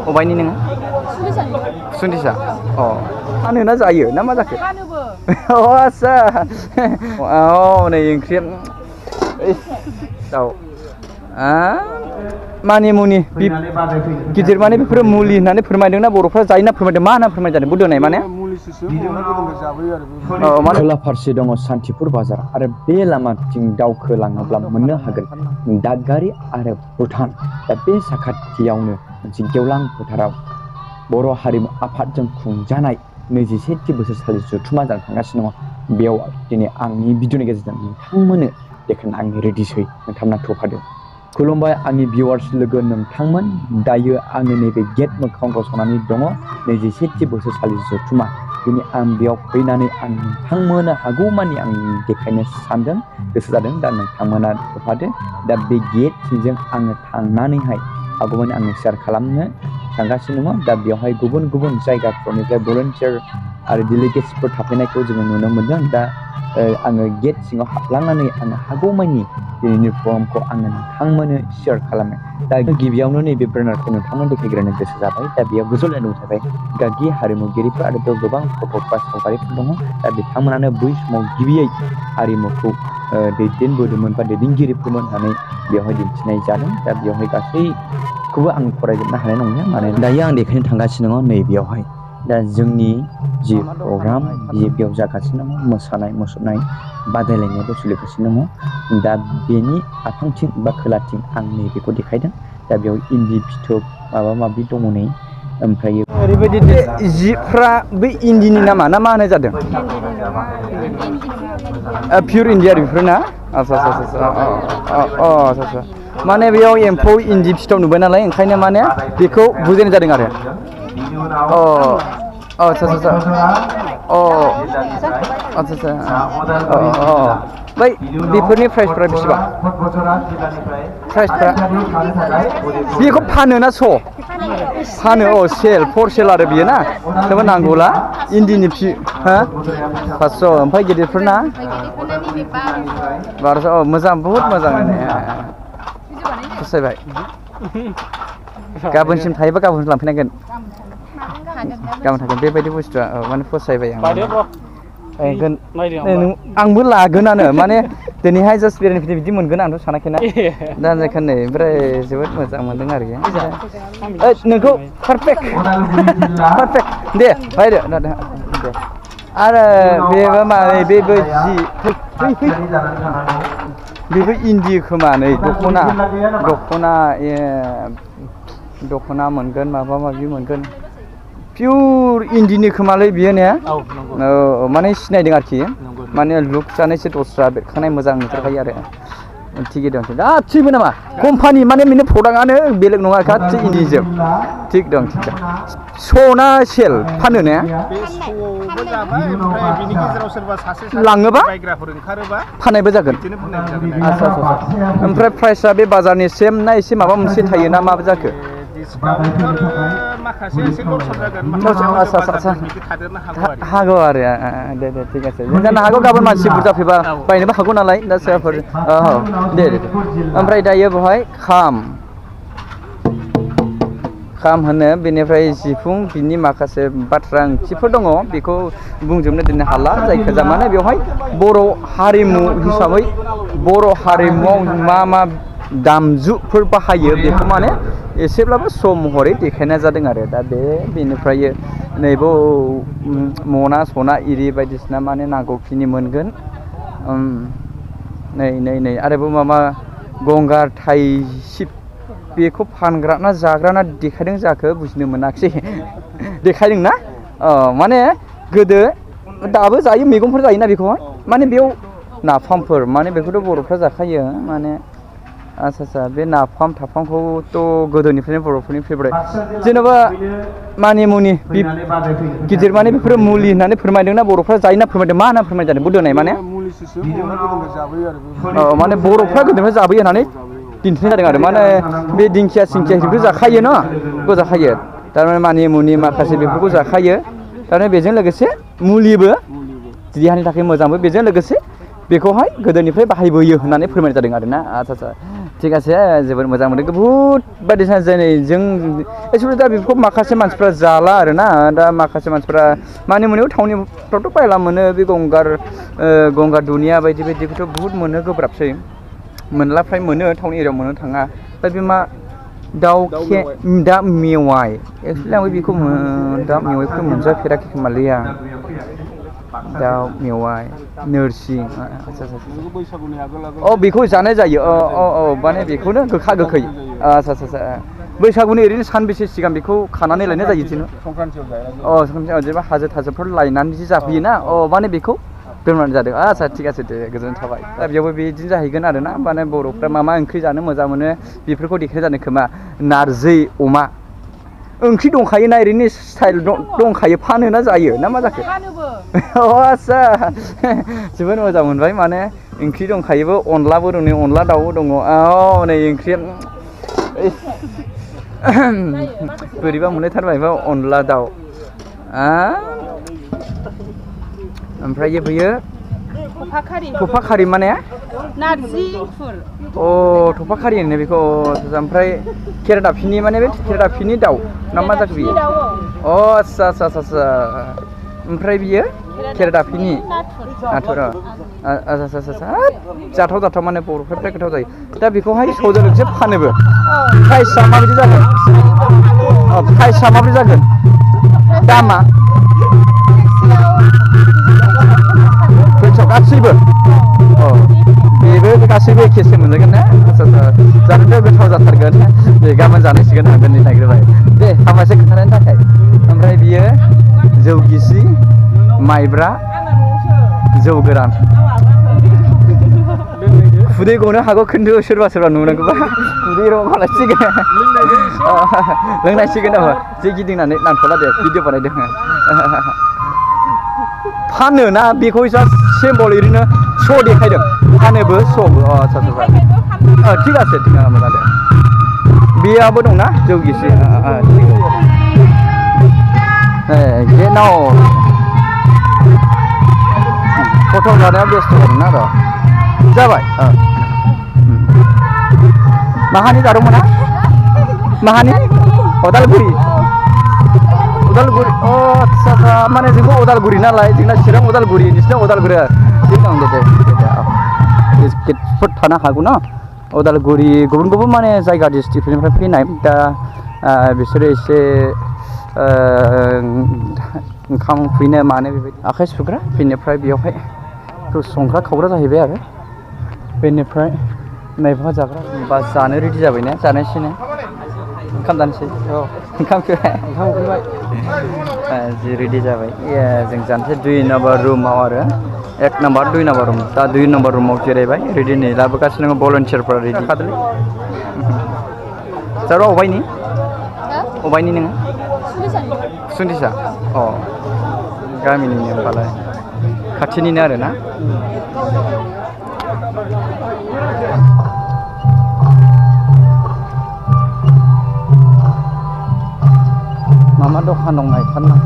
अबायनि नोङो? सुन्दिसा। अ फानोना जायो ना मा जाखो? फानोबो। अ आस्सा। औ नै ओंख्रिया दाउ मानिमुनि गिदिर माने बेफोरो मुलि होननानै फोरमायदोंना बर'फ्रा जायोना फोरमायदों मा होनना फोरमायजादों बुंदोंनाय माने खोला फारसे दङ सान्तिपुर बाजार आरो बे लामाथिं दावखोलाङोब्ला मोननो हागोन दादगारि आरो भुटान दा बे साखाथियावनो मोनसे गेवलां फोथाराव बर' हारिमु आफादजों खुंजानाय 21थि बोसोरसालि जथुम्मा जानो थांगासिनो दङ बेयाव दिनै आंनि भिडिअनि गेजेरजों नोंथांमोननो देखायनो आंनि रेडिसै नोंथांमोना थफादों खुलुमबाय आंनि भिउवार्स लोगो नोंथांमोन दायो आङो नैबे गेट मोखाङाव गसंनानै दङ 21थि बोसोरसालि जथुम्मा दिनै आं बेयाव फैनानै आं नोंथांमोना हागौमानि आं देखायनो सानदों गोसो जादों दा नोंथांमोना थफादो दा बे गेटथिंजों आङो थांनानैहाय हागौमानि आङो शेयार खालामनो थांगासिनो दङ दा बेवहाय गुबुन गुबुन जायगाफोरनिफ्राय भलन्टियार आरो डेलिगेट्सफोर थाफैनायखौ जोङो नुनो मोनदों दा आङो गेट सिङाव हाबलांनानै आङो हागौमानि दिनैनि प्रग्रामखौ आङो नोंथांमोननो शेयार खालामो दा गिबियावनो नैबे बेनारखौ नोंथांमोन देखायग्रोनो गोसो जाबाय दा बेयाव गोजौलायनो थाखाय गागि हारिमुगिरिफोर आरो बेयाव गोबां फट'फोर सावगारिफोर दङ दा बिथांमोनानो बै समाव गिबियै हारिमुखौ दैदेनबोदोंमोन बा दैदेनगिरिफोरमोन होननानै बेवहाय दिन्थिनाय जादों दा बेवहाय गासैखौबो आं फरायजोबनो हानाय नङा माने दायो आं देखायनो थांगासिनो दङ नैबेयावहाय दा जोंनि जि प्रग्राम बेयाव जागासिनो दङ मोसानाय मुसुरनाय बादायलायनायबो सोलिगासिनो दङ दा बेनि आफांथिं बा खोलाथिं आं नैबेखौ देखायदों दा बेयाव इन्दि फिथोब माबा माबि दङ नै ओमफ्राय ओरैबायदि जिफ्रा बै इन्दिनि नामा ना मा होनाय जादों पियर इन्डिया बेफोर ना आচ্ছা आচ্ছা माने बेयाव एम्फौ इन्दि फिथोब नुबाय नालाय ओंखायनो माने बेखौ बुजायनाय जादों आरो आচ্ছা बै बेफोरनि प्राइसफ्रा बेसेबां प्राइसफ्रा बेखौ फानो ना फानो सेल फर सेल आरो बियो ना सोरबा नांगौला इन्दिनि हा 500 ओमफ्राय गिदिरफोरना 1200 मोजां बहुत मोजां फसायबाय गाबोनसिम थायोबा गाबोन लांफैनांगोन गाबोन थागोन बेबायदि बुस्थुआ माने फसायबाय आं आंबो लागोनानो माने दिनैहाय जास्ट बेरायनो फैदों बिदि मोनगोन आंथ' सानाखैना दा ओंखायनो ओमफ्राय जोबोद मोजां मोनदों आरोखि नोंखौ पारफेक्ट दे बायदो दे आरो बेबो मा बेबो जि बेबो इन्दि खोमा नै दख'ना मोनगोन माबा माबि मोनगोन पियर इन्दिनि खोमालै बियो ने माने सिनायदों आरोखि माने लुक जानायसो दस्रा बेरखांनाय मोजां नुथारखायो आरो थिगै दं गासिबो नामा कम्पानि माने बेनि प्रडाक्टआनो बेलेग नङा गासिबो इन्दिजों थिग दं सना सेल फानो ने लाङोबा फाननायबो जागोन आচ্ছা ओमफ्राय प्राइसआ बे बाजारनि सेम ना एसे माबा मोनसे थायो ना माबा जाखो हागौ आरो दे थिग আছে जानो हागौ गाबोन मानसि बुरजा फैबा बायनोबो हागौ नालाय दा सोरबाफोर दे ओमफ्राय दायो बेवहाय खाम होनो बेनिफ्राय सिफुं बिनि माखासे बाथ्रा ओंथिफोर दङ बेखौ बुंजोबनो दोननो हाला जायखिजाया माने बेवहाय बर' हारिमु हिसाबै बर' हारिमुआव मा दामजुफोर बाहायो बेखौ माने एसेब्लाबो सम महरै देखायनाय जादों आरो दा बेनिफ्राय नैबो मना सना इरि बायदिसिना माने नांगौखिनि मोनगोन नै आरोबाव माबा गंगार थाइसिब बेखौ फानग्रा ना जाग्रा ना देखायदों जाखो बुजिनो मोनाखिसै देखायदों ना माने गोदो दाबो जायो मैगंफोर जायोना बेखौहाय माने बेयाव नाफामफोर माने बेखौथ' बर'फ्रा जाखायो माने आচ্ছা बे नाफामखौथ' गोदोनिफ्रायनो बर'फोरनि फेभरेट जेनेबा मानिमुनि गिदिर माने बेफोरो मुलि होननानै फोरमायदोंना बर'फ्रा जायोना फोरमायदों मा होनना फोरमायजादों बुंदोंनाय माने माने बर'फ्रा गोदोनिफ्राय जाबोयो होननानै दिन्थिनाय जादों आरो माने बे दिंखिया बेफोरखौ जाखायो न' बेखौ जाखायो थारमाने मानिमुनि माखासे बेफोरखौ जाखायो थारमाने बेजों लोगोसे मुलिबो देहानि थाखाय मोजांबो बेजों लोगोसे बेखौहाय गोदोनिफ्राय बाहायबोयो होननानै फोरमायनाय जादों आरोना आচ্ছা ঠিক আছে जोबोद मोजां मोनदों बहुत बायदिसिना जेरै जों एक्चुअली दा बेफोरखौ माखासे मानसिफ्रा जाला आरोना दा माखासे मानसिफ्रा मानि मोनो टाउनफ्रावथ' बायला मोनो बे गंगार दुनिया बायदि बायदिखौथ' बहुत मोनो गोब्राबसै मोनला फ्राय मोनो टाउन एरियायाव मोननो थाङा दा बे मा दा मेवाइ एक्चुअली आंबो बेखौ दा मेवाइखौ मोनजाफेराखै खोमालै आं दाउ मेवाइ नोरसिं अ बेखौ जानाय जायो माने बेखौनो गोखा गोखै आच्छा बैसागुनि ओरैनो सानबेसे सिगां बेखौ खानानै लायनाय जायो बिदिनो संक्रान्तियाव जेनेबा हाजो थाजोफ्राव लायनानै जि जाफैयोना माने बेखौ दोननानै जादों आच्छा थिग আছে दे गोजोननाय थाबाय दा बेयावबो बिदिनो जाहैगोन आरोना माने बर'फ्रा मा ओंख्रि जानो मोजां मोनो बेफोरखौ देखाय जानो खोमा नारजि अमा ओंख्रि दंखायोना ओरैनो स्टाइल दंखायो फानो ना जायो ना मा जाखो आच्छा जोबोद मोजां मोनबाय माने ओंख्रि दंखायोबो अनलाबो दं नै अनला दाउबो दङ नै ओंख्रिया बोरैबा मोनलायथारबायबा अनला दाउ ओमफ्राय बेयो थफा खारि माने नारजि इंखुर थफा खारि होनो बेखौ ओमफ्राय केरादाफिनि माने बे केरादाफिनि दाउ ना मा जाखो बियो आच्छा ओमफ्राय बियो केरादाफिनि नाथुर आच्छा जाथाव माने बर'फ्रा बिराद गोथाव जायो दा बेखौहाय सौजोलोंसो फानोबो प्राइसआ माबायदि जागोन प्राइसआ माबायदि जागोन दामा गासैबो बेबो गासैबो एखेसो मोनजागोन ना आच्छा जानोथ' गोथाव जाथारगोन दे गाबोन जानांसिगोन आं दिनै नागिरबाय दे हामबायसै खोन्थानायनि थाखाय ओमफ्राय बियो जौ गिसि माइब्रा जौ गोरान खुदै गनो हागौ खिन्थु सोरबा नुनांगौबा खुदै रमालासिगोन लोंनांसिगोन जे गिदिंनानै नांथ'ला दे भिडिअ बानायदों फानो ना बेखौ जास्ट सिम्बल ओरैनो श' देखायदों फानोबो श'बो आच्छा ठीक আছে मोजां दे बेयावबो दंना जौ गिसि नाव फट' लानायाव बेस्थ' दंना र' जाबाय माहानि जादोंमोन माहानि अदालगुरि आच्छा माने जोंबो अदालगुरि नालाय जोंना चिरां अदालगुरि नोंसिना अदालगुरि गेटफोर थानो हागौ ना अदालगुरि गुबुन माने जायगा डिस्ट्रिक्टनिफ्राय फैनाय दा बिसोरो एसे ओंखाम फैनो मानो बेबायदि आखाइ सुग्रा बेनिफ्राय बेयावहाय संग्रा खावग्रा जाहैबाय आरो बेनिफ्राय नायबा जाग्रा बा जानो रेडि जाबायना जानायसैनो ओंखाम जानोसै ओंखामखौ जि रेडि जाबाय जों जानोसै 2 नाम्बार रुमाव आरो 1 नाम्बार 2 नाम्बार रुम दा 2 नाम्बार रुमाव जिरायबाय रेडि नै लाबोगासिनो दङ भलन्टियारफ्रा रेडि खादोलै जारौ अबायनि नोङो सुन्दिसा गामिनिनो होमबालाय खाथिनिनो आरो ना मा दखान दं नायथारनां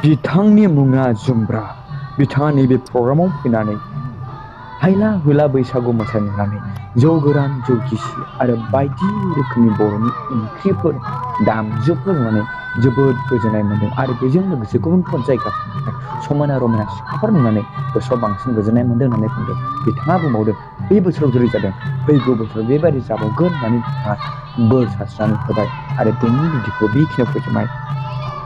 बिथांनि मुङा जुमब्रा बिथाङा नैबे प्रग्रामाव फैनानै हायला हुला बैसागु मोसानानै जौ गोरान जौ गिसि आरो बायदि रोखोमनि बर'नि ओंख्रिफोर दामजुफोर नुनानै जोबोद गोजोननाय मोन्दों आरो बेजों लोगोसे गुबुन गुबुन जायगाफोरनिफ्राय समायना रमायना सिख्लाफोर नुनानै गोसोआव बांसिन गोजोननाय मोन्दों होननानै बुंदों बिथाङा बुंबावदों बे बोसोराव जेरै जादों फैगौ बोसोराव बेबायदि जाबावगोन होननानै बिथाङा बोर सारस्रिनानै होबाय आरो बेनि भिडिअखौ बेखिनियाव फोजोबबाय